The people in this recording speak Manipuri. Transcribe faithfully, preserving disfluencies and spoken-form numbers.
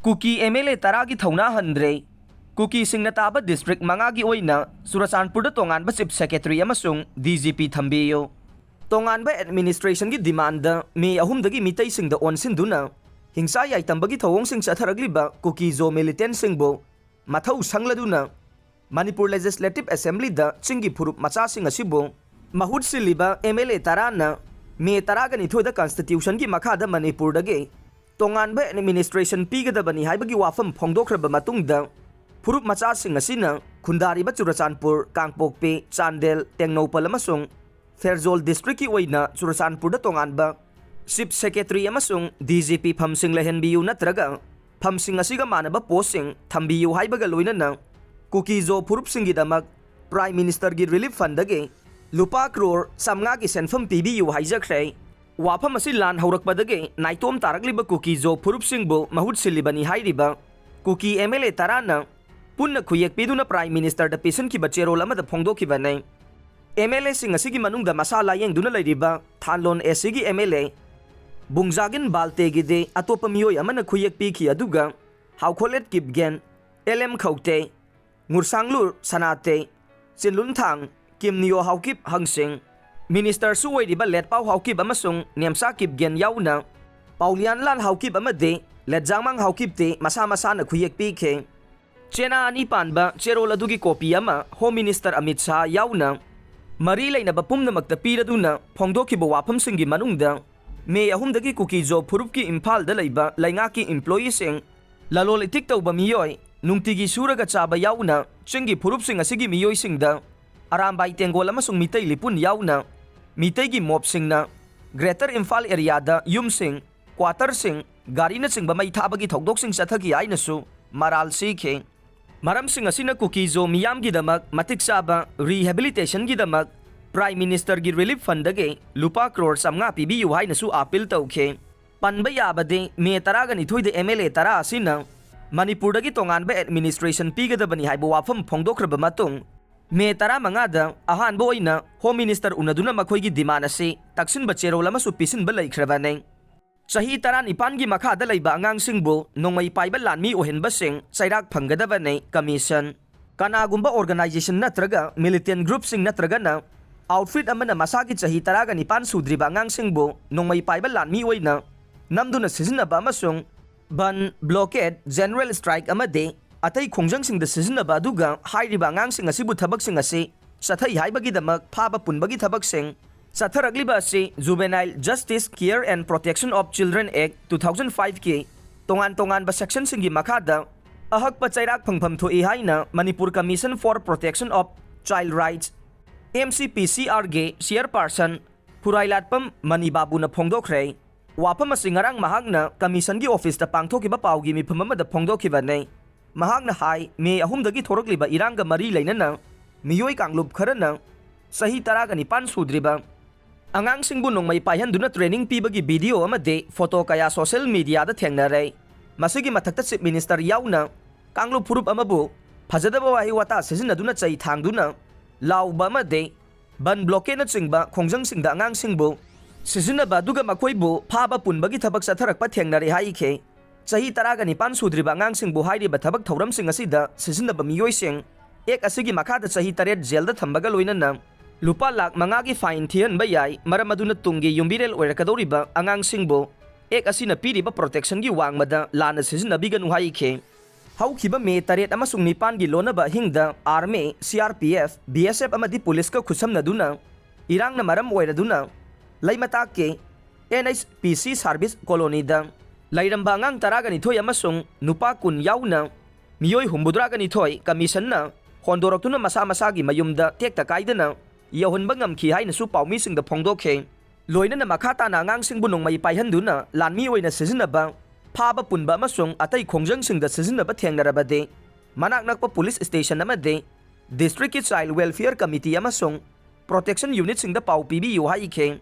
ꯀꯨꯀꯤ ꯑꯦꯝ ꯑꯦꯜ ꯑꯦ ꯇꯔꯥꯒꯤ ꯊꯧꯅꯥ ꯍꯟꯗ꯭ꯔꯦ꯫ ꯀꯨꯀꯤꯁꯤꯡꯅ ꯇꯥꯕ ꯗꯤꯁꯇ꯭ꯔꯤꯛ ꯃꯉꯥꯒꯤ ꯑꯣꯏꯅ ꯆꯨꯔꯆꯥꯟꯄꯨꯔꯗ ꯇꯣꯉꯥꯟꯕ ꯆꯤꯐ ꯁꯦꯀ꯭ꯔꯦꯇꯔꯤ ꯑꯃꯁꯨꯡ ꯗꯤ ꯖꯤ ꯄꯤ ꯊꯝꯕꯤꯌꯨ꯫ ꯇꯣꯉꯥꯟꯕ ꯑꯦꯗꯃꯤꯅꯤꯁꯇ꯭ꯔꯦꯁꯟꯒꯤ ꯗꯤꯃꯥꯟꯗ ꯃꯦ ꯑꯍꯨꯝꯗꯒꯤ ꯃꯤꯇꯩꯁꯤꯡꯗ ꯑꯣꯟꯁꯤꯟꯗꯨꯅ ꯍꯤꯡꯁꯥ ꯌꯥꯏꯇꯝꯕꯒꯤ ꯊꯧꯑꯣꯡꯁꯤꯡ ꯆꯠꯊꯔꯛꯂꯤꯕ ꯀꯨꯀꯤ ꯖꯣ ꯃꯤꯂꯤꯇꯦꯟꯁꯤꯡꯕꯨ ꯃꯊꯧ ꯁꯪꯂꯗꯨꯅ ꯃꯅꯤꯄꯨꯔ ꯂꯦꯖꯤꯁꯂꯦꯇꯤꯚ ꯑꯦꯁꯦꯝꯕ꯭ꯂꯤꯗ ꯆꯤꯡꯒꯤ ꯐꯨꯔꯨꯞ ꯃꯆꯥꯁꯤꯡ ꯑꯁꯤꯕꯨ ꯃꯍꯨꯠ ꯁꯤꯜꯂꯤꯕ ꯑꯦꯝ ꯑꯦꯜ ꯑꯦ ꯇꯔꯥꯅ ꯃꯦ ꯇꯔꯥꯒ ꯅꯤꯊꯣꯏꯗ ꯀꯟꯁꯇꯤꯇ꯭ꯌꯨꯁꯟꯒꯤ ꯃꯈꯥꯗ ꯃꯅꯤꯄꯨꯔꯗꯒꯤ ꯇꯣꯉꯥꯟꯕ ꯑꯦꯗꯃꯤꯅꯤꯁꯇ꯭ꯔꯦꯁꯟ ꯄꯤꯒꯗꯕꯅꯤ ꯍꯥꯏꯕꯒꯤ ꯋꯥꯐꯝ ꯐꯣꯡꯗꯣꯛꯈ꯭ꯔꯕ ꯃꯇꯨꯡꯗ, ꯐꯨꯔꯨꯞ ꯃꯆꯥꯁꯤꯡ ꯑꯁꯤꯅ ꯈꯨꯟꯗꯥꯔꯤꯕ ꯆꯨꯔꯆꯥꯟꯄꯨꯔ, ꯀꯥꯡꯄꯣꯛꯄꯤ, ꯆꯥꯟꯗꯦꯜ, ꯇꯦꯡꯅꯧꯄꯜ ꯑꯃꯁꯨꯡ ꯐꯦꯔꯖꯣꯜ ꯗꯤꯁꯇ꯭ꯔꯤꯛꯀꯤ ꯑꯣꯏꯅ ꯆꯨꯔꯆꯥꯟꯄꯨꯔꯗ ꯇꯣꯉꯥꯟꯕ ꯆꯤꯐ ꯁꯦꯀ꯭ꯔꯦꯇꯔꯤ ꯑꯃꯁꯨꯡ ꯗꯤ ꯖꯤ ꯄꯤ ꯐꯝꯁꯤꯡ ꯂꯩꯍꯟꯕꯤꯌꯨ ꯅꯠꯇ꯭ꯔꯒ ꯐꯝꯁꯤꯡ ꯑꯁꯤꯒ ꯃꯥꯟꯅꯕ ꯄꯣꯁꯁꯤꯡ ꯊꯝꯕꯤꯌꯨ ꯍꯥꯏꯕꯒ ꯂꯣꯏꯅꯅ ꯀꯨꯀꯤ ꯖꯣ ꯐꯨꯔꯨꯞꯁꯤꯡꯒꯤꯗꯃꯛ ꯄ꯭ꯔꯥꯏꯝ ꯃꯤꯅꯤꯁꯇꯔꯒꯤ ꯔꯤꯂꯤꯐ ꯐꯟꯗꯒꯤ ꯂꯨꯄꯥ ꯀ꯭ꯔꯣꯔ ꯆꯥꯝꯃꯉꯥꯒꯤ ꯁꯦꯟꯐꯝ ꯄꯤꯕꯤꯌꯨ ꯍꯥꯏꯖꯈ꯭ꯔꯦ꯫ ꯋꯥꯐꯝ ꯑꯁꯤ ꯂꯥꯟ ꯍꯧꯔꯛꯄꯗꯒꯤ ꯅꯥꯏꯇꯣꯝ ꯇꯥꯔꯛꯂꯤꯕ ꯀꯨꯀꯤ ꯖꯣ ꯐꯨꯔꯨꯞꯁꯤꯡꯕꯨ ꯃꯍꯨꯠ ꯁꯤꯜꯂꯤꯕꯅꯤ ꯍꯥꯏꯔꯤꯕ ꯀꯨꯀꯤ ꯑꯦꯝ ꯑꯦꯜ ꯑꯦ ꯇꯔꯥꯅ ꯄꯨꯟꯅ ꯈꯨꯌꯦꯛ ꯄꯤꯗꯨꯅ ꯄ꯭ꯔꯥꯏꯝ ꯃꯤꯅꯤꯁꯇꯔꯗ ꯄꯤꯁꯤꯟꯈꯤꯕ ꯆꯦꯔꯣꯜ ꯑꯃꯗ ꯐꯣꯡꯗꯣꯛꯈꯤꯕꯅꯤ꯫ ꯑꯦꯝ ꯑꯦꯜ ꯑꯦꯁꯤꯡ ꯑꯁꯤꯒꯤ ꯃꯅꯨꯡꯗ ꯃꯁꯥ ꯂꯥꯌꯦꯡꯗꯨꯅ ꯂꯩꯔꯤꯕ ꯊꯥꯟꯂꯣꯟ ꯑꯦ ꯁꯤꯒꯤ ꯑꯦꯝ ꯑꯦꯜ ꯑꯦ ꯕꯨꯡꯖꯥꯒꯤꯟ ꯕꯥꯜꯇꯦꯒꯤꯗꯤ ꯑꯇꯣꯞꯄ ꯃꯤꯑꯣꯏ ꯑꯃꯅ ꯈꯨꯌꯦꯛ ꯄꯤꯈꯤ, ꯑꯗꯨꯒ ꯍꯥꯎꯈꯣꯂꯦꯠ ꯀꯤꯞꯒꯦꯟ, ꯑꯦꯜ ꯑꯦꯝ ꯈꯧꯇꯦ, ꯉꯨꯔꯁꯥꯡꯂꯨꯔ ꯁꯅꯥꯇꯦ, ꯆꯤꯟꯂꯨꯟꯊꯥꯡ ꯀꯤꯝꯅꯤꯌꯣ ꯍꯥꯎꯀꯤꯞ ꯍꯪꯁꯤꯡ, ꯃꯤꯅꯤꯁꯇꯔꯁꯨ ꯑꯣꯏꯔꯤꯕ ꯂꯦꯠꯄꯥꯎ ꯍꯥꯎꯀꯤꯞ ꯑꯃꯁꯨꯡ ꯅꯦꯝꯆꯥ ꯀꯤꯞꯒꯦꯟ ꯌꯥꯎꯅ ꯄꯥꯎꯂꯤꯌꯥꯟꯂꯥꯜ ꯍꯥꯎꯀꯤꯞ ꯑꯃꯗꯤ ꯂꯦꯠꯖꯥꯡꯃꯥꯡ ꯍꯥꯎꯀꯤꯞꯇꯤ ꯃꯁꯥ ꯃꯁꯥꯅ ꯈꯨꯌꯦꯛ ꯄꯤꯈꯤ꯫ ꯆꯦꯅꯥ ꯑꯅꯤ ꯄꯥꯟꯕ ꯆꯦꯔꯣꯜ ꯑꯗꯨꯒꯤ ꯀꯣꯄꯤ ꯑꯃ ꯍꯣꯝ ꯃꯤꯅꯤꯁꯇꯔ ꯑꯃꯤꯠ ꯁꯥꯍ ꯌꯥꯎꯅ ꯃꯔꯤ ꯂꯩꯅꯕ ꯄꯨꯝꯅꯃꯛꯇ ꯄꯤꯔꯗꯨꯅ ꯐꯣꯡꯗꯣꯛꯈꯤꯕ ꯋꯥꯐꯝꯁꯤꯡꯒꯤ ꯃꯅꯨꯡꯗ ꯃꯦ ꯑꯍꯨꯝꯗꯒꯤ ꯀꯨꯀꯤ ꯖꯣ ꯐꯨꯔꯨꯞꯀꯤ ꯏꯝꯐꯥꯜꯗ ꯂꯩꯕ ꯂꯩꯉꯥꯛꯀꯤ ꯏꯝꯄ꯭ꯂꯣꯌꯤꯁꯤꯡ, ꯂꯂꯣꯟ ꯏꯇꯤꯛ ꯇꯧꯕ ꯃꯤꯑꯣꯏ, ꯅꯨꯡꯇꯤꯒꯤ ꯁꯨꯔꯒ ꯆꯥꯕ ꯌꯥꯎꯅ ꯆꯤꯡꯒꯤ ꯐꯨꯔꯨꯞꯁꯤꯡ ꯑꯁꯤꯒꯤ ꯃꯤꯑꯣꯏꯁꯤꯡꯗ ꯑꯔꯥꯝꯕꯥꯏ ꯇꯦꯡꯒꯣꯜ ꯑꯃꯁꯨꯡ ꯃꯤꯇꯩ ꯂꯤꯄꯨꯟ ꯌꯥꯎꯅ ꯃꯤꯇꯩꯒꯤ ꯃꯣꯞꯁꯤꯡꯅ ꯒ꯭ꯔꯦꯇꯔ ꯏꯝꯐꯥꯜ ꯑꯦꯔꯤꯌꯥꯗ ꯌꯨꯝꯁꯤꯡ, ꯀ꯭ꯋꯥꯇꯔꯁꯤꯡ, ꯒꯥꯔꯤꯅꯆꯤꯡꯕ ꯃꯩ ꯊꯥꯕꯒꯤ ꯊꯧꯗꯣꯛꯁꯤꯡ ꯆꯠꯊꯈꯤ ꯍꯥꯏꯅꯁꯨ ꯃꯔꯥꯜ ꯁꯤꯈꯤ꯫ ꯃꯔꯝꯁꯤꯡ ꯑꯁꯤꯅ ꯀꯨꯀꯤ ꯖꯣ ꯃꯤꯌꯥꯝꯒꯤꯗꯃꯛ ꯃꯇꯤꯛ ꯆꯥꯕ ꯔꯤꯍꯦꯕꯤꯂꯤꯇꯦꯁꯟꯒꯤꯗꯃꯛ ꯄ꯭ꯔꯥꯏꯝ ꯃꯤꯅꯤꯁꯇꯔꯒꯤ ꯔꯤꯂꯤꯐ ꯐꯟꯗꯒꯤ ꯂꯨꯄꯥ ꯀ꯭ꯔꯣꯔ ꯆꯥꯝꯃꯉꯥ ꯄꯤꯕꯤꯌꯨ ꯍꯥꯏꯅꯁꯨ ꯑꯥꯄꯤꯜ ꯇꯧꯈꯤ꯫ ꯄꯟꯕ ꯌꯥꯕꯗꯤ, ꯃꯦ ꯇꯔꯥꯒ ꯅꯤꯊꯣꯏꯗ ꯑꯦꯝ ꯑꯦꯜ ꯑꯦ ꯇꯔꯥ ꯑꯁꯤꯅ ꯃꯅꯤꯄꯨꯔꯗꯒꯤ ꯇꯣꯉꯥꯟꯕ ꯑꯦꯗꯃꯤꯅꯤꯁꯇ꯭ꯔꯦꯁꯟ ꯄꯤꯒꯗꯕꯅꯤ ꯍꯥꯏꯕ ꯋꯥꯐꯝ ꯐꯣꯡꯗꯣꯛꯈ꯭ꯔꯕ ꯃꯇꯨꯡ, ꯃꯦ ꯇꯔꯥꯃꯉꯥꯗ ꯑꯍꯥꯟꯕ ꯑꯣꯏꯅ ꯍꯣꯝ ꯃꯤꯅꯤꯁꯇꯔ ꯎꯅꯗꯨꯅ ꯃꯈꯣꯏꯒꯤ ꯗꯤꯃꯥꯟ ꯑꯁꯤ ꯇꯛꯁꯤꯟꯕ ꯆꯦꯔꯣꯜ ꯑꯃꯁꯨ ꯄꯤꯁꯤꯟꯕ ꯂꯩꯈ꯭ꯔꯕꯅꯤ꯫ ꯆꯍꯤ ꯇꯔꯥꯅꯤꯄꯥꯟꯒꯤ ꯃꯈꯥꯗ ꯂꯩꯕ ꯑꯉꯥꯡꯁꯤꯡꯕꯨ ꯅꯣꯡꯃꯩ ꯄꯥꯏꯕ ꯂꯥꯟꯃꯤ ꯑꯣꯏꯍꯟꯕꯁꯤꯡ ꯆꯩꯔꯥꯛ ꯐꯪꯒꯗꯕꯅꯤ꯫ ꯀꯃꯤꯁꯟ꯫ ꯀꯅꯥꯒꯨꯝꯕ organization ꯅꯠꯇ꯭ꯔꯒ militant groupꯁꯤꯡ ꯅꯠꯇ꯭ꯔꯒꯅ outfit ꯑꯃꯅ ꯃꯁꯥꯒꯤ ꯆꯍꯤ ꯇꯔꯥꯒ ꯅꯤꯄꯥꯟ ꯁꯨꯗ꯭ꯔꯤꯕ ꯑꯉꯥꯡꯁꯤꯡꯕꯨ ꯅꯣꯡꯃꯩ ꯄꯥꯏꯕ ꯂꯥꯟꯃꯤ ꯑꯣꯏꯅ ꯅꯝꯗꯨꯅ ꯁꯤꯖꯤꯟꯅꯕ ꯑꯃꯁꯨꯡ ꯕꯟ, blockade, general strike ꯑꯃꯗꯤ ꯑꯇꯩ ꯈꯣꯡꯖꯪꯁꯤꯡꯗ ꯁꯤꯖꯤꯟꯅꯕ ꯑꯗꯨꯒ ꯍꯥꯏꯔꯤꯕ ꯑꯉꯥꯡꯁꯤꯡ ꯑꯁꯤꯕꯨ ꯊꯕꯛꯁꯤꯡ ꯑꯁꯤ ꯆꯠꯊꯩ ꯍꯥꯏꯕꯒꯤꯗꯃꯛ ꯐꯥꯕ ꯄꯨꯟꯕꯒꯤ ꯊꯕꯛꯁꯤꯡ ꯆꯠꯊꯔꯛꯂꯤꯕ ꯑꯁꯤ Juvenile Justice Care and Protection of Children Act two thousand five ꯀꯤ ꯇꯣꯉꯥꯟ ꯇꯣꯉꯥꯟꯕ sectionꯁꯤꯡꯒꯤ ꯃꯈꯥꯗ ꯑꯍꯛꯄ ꯆꯩꯔꯥꯛ ꯐꯪꯐꯝ ꯊꯣꯛꯏ ꯍꯥꯏꯅ Manipur Commission for Protection of Child Rights, M C P C R ꯒꯤ chairperson ꯈꯨꯔꯥꯏꯂꯥꯠꯄꯝ ꯃꯅꯤ ꯕꯥꯕꯨꯅ ꯐꯣꯡꯗꯣꯛꯈ꯭ꯔꯦ꯫ ꯋꯥꯐꯝ ꯑꯁꯤ ꯉꯔꯥꯡ ꯃꯍꯥꯛꯅ commissionꯒꯤ officeꯇ ꯄꯥꯡꯊꯣꯛꯈꯤꯕ ꯄꯥꯎꯒꯤ ꯃꯤꯐꯝ ꯑꯃꯗ ꯐꯣꯡꯗꯣꯛꯈꯤꯕꯅꯤ꯫ ꯃꯍꯥꯛꯅ ꯍꯥꯏ, ꯃꯦ ꯑꯍꯨꯝꯗꯒꯤ ꯊꯣꯔꯛꯂꯤꯕ ꯏꯔꯥꯡꯒ ꯃꯔꯤ ꯂꯩꯅꯅ ꯃꯤꯑꯣꯏ ꯀꯥꯡꯂꯨꯞ ꯈꯔꯅ ꯆꯍꯤ ꯇꯔꯥꯒ ꯅꯤꯄꯥꯟ ꯁꯨꯗ꯭ꯔꯤꯕ ꯑꯉꯥꯡꯁꯤꯡꯕꯨ ꯅꯣꯡꯃꯩ ꯄꯥꯏꯍꯟꯗꯨꯅ training ꯄꯤꯕꯒꯤ video ꯑꯃꯗꯤ photo ꯀꯌꯥ social mediaꯗ ꯊꯦꯡꯅꯔꯦ꯫ ꯃꯁꯤꯒꯤ ꯃꯊꯛꯇ Chief Minister ꯌꯥꯎꯅ ꯀꯥꯡꯂꯨꯞ ꯐꯨꯔꯨꯞ ꯑꯃꯕꯨ ꯐꯖꯗꯕ ꯋꯥꯍꯩ ꯋꯥꯇꯥ ꯁꯤꯖꯤꯟꯅꯗꯨꯅ ꯆꯩ ꯊꯥꯡꯗꯨꯅ ꯂꯥꯎꯕ ꯑꯃꯗꯤ ꯕꯟ blockade ꯅꯆꯤꯡꯕ ꯈꯣꯡꯖꯪꯁꯤꯡꯗ ꯑꯉꯥꯡꯁꯤꯡꯕꯨ ꯁꯤꯖꯤꯟꯅꯕ ꯑꯗꯨꯒ ꯃꯈꯣꯏꯕꯨ ꯐꯥꯕ ꯄꯨꯟꯕꯒꯤ ꯊꯕꯛ ꯆꯠꯊꯔꯛꯄ ꯊꯦꯡꯅꯔꯦ ꯍꯥꯏꯈꯤ꯫ ꯆꯍꯤ ꯇꯔꯥꯒ ꯅꯤꯄꯥꯟ ꯁꯨꯗ꯭ꯔꯤꯕ ꯑꯉꯥꯡꯁꯤꯡꯕꯨ ꯍꯥꯏꯔꯤꯕ ꯊꯕꯛ ꯊꯧꯔꯝꯁꯤꯡ ꯑꯁꯤꯗ ꯁꯤꯖꯤꯟꯅꯕ ꯃꯤꯑꯣꯏꯁꯤꯡ Act ꯑꯁꯤꯒꯤ ꯃꯈꯥꯗ ꯆꯍꯤ ꯇꯔꯦꯠ jailꯗ ꯊꯝꯕꯒ ꯂꯣꯏꯅꯅ ꯂꯨꯄꯥ ꯂꯥꯈ ꯃꯉꯥꯒꯤ fine ꯊꯤꯍꯟꯕ ꯌꯥꯏ꯫ ꯃꯔꯝ ꯑꯗꯨꯅ ꯇꯨꯡꯒꯤ ꯌꯨꯝꯕꯤꯔꯦꯜ ꯑꯣꯏꯔꯛꯀꯗꯧꯔꯤꯕ ꯑꯉꯥꯡꯁꯤꯡꯕꯨ Act ꯑꯁꯤꯅ ꯄꯤꯔꯤꯕ protectionꯒꯤ ꯋꯥꯡꯃꯗ ꯂꯥꯟꯅ ꯁꯤꯖꯤꯟꯅꯕꯤꯒꯅꯨ ꯍꯥꯏꯈꯤ꯫ ꯍꯧꯈꯤꯕ ꯃꯦ ꯇꯔꯦꯠ ꯑꯃꯁꯨꯡ ꯅꯤꯄꯥꯟꯒꯤ ꯂꯣꯟꯅꯕ ꯑꯍꯤꯡꯗ Army, C R P F, B S F ꯑꯃꯗꯤ ꯄꯨꯂꯤꯁꯀ ꯈꯨꯠꯁꯝꯅꯗꯨꯅ ꯏꯔꯥꯡꯅ ꯃꯔꯝ ꯑꯣꯏꯔꯗꯨꯅ ꯂꯩꯃꯇꯥꯛꯀꯤ N H P C service colonyꯗ ꯂꯩꯔꯝꯕ ꯑꯉꯥꯡ ꯇꯔꯥꯒ ꯅꯤꯊꯣꯏ ꯑꯃꯁꯨꯡ ꯅꯨꯄꯥ ꯀꯨꯟ ꯌꯥꯎꯅ ꯃꯤꯑꯣꯏ ꯍꯨꯝꯐꯨꯇꯔꯥꯒ ꯅꯤꯊꯣꯏ commissionꯅ ꯍꯣꯟꯗꯣꯔꯛꯇꯨꯅ ꯃꯁꯥ ꯃꯁꯥꯒꯤ ꯃꯌꯨꯝꯗ ꯇꯦꯛꯇ ꯀꯥꯏꯗꯅ ꯌꯧꯍꯟꯕ ꯉꯝꯈꯤ ꯍꯥꯏꯅꯁꯨ ꯄꯥꯎꯃꯤꯁꯤꯡꯗ ꯐꯣꯡꯗꯣꯛꯈꯤ꯫ ꯂꯣꯏꯅꯅ ꯃꯈꯥ ꯇꯥꯅ ꯑꯉꯥꯡꯁꯤꯡꯕꯨ ꯅꯣꯡꯃꯩ ꯄꯥꯏꯍꯟꯗꯨꯅ ꯂꯥꯟꯃꯤ ꯑꯣꯏꯅ ꯁꯤꯖꯤꯟꯅꯕ, ꯐꯥꯕ ꯄꯨꯟꯕ ꯑꯃꯁꯨꯡ ꯑꯇꯩ ꯈꯣꯡꯖꯪꯁꯤꯡꯗ ꯁꯤꯖꯤꯟꯅꯕ ꯊꯦꯡꯅꯔꯕꯗꯤ ꯃꯅꯥꯛ ꯅꯛꯄ police station ꯑꯃꯗꯤ districtꯀꯤ Child Welfare Committee ꯑꯃꯁꯨꯡ Protection Unitꯁꯤꯡꯗ ꯄꯥꯎ ꯄꯤꯕꯤꯌꯨ ꯍꯥꯏꯈꯤ꯫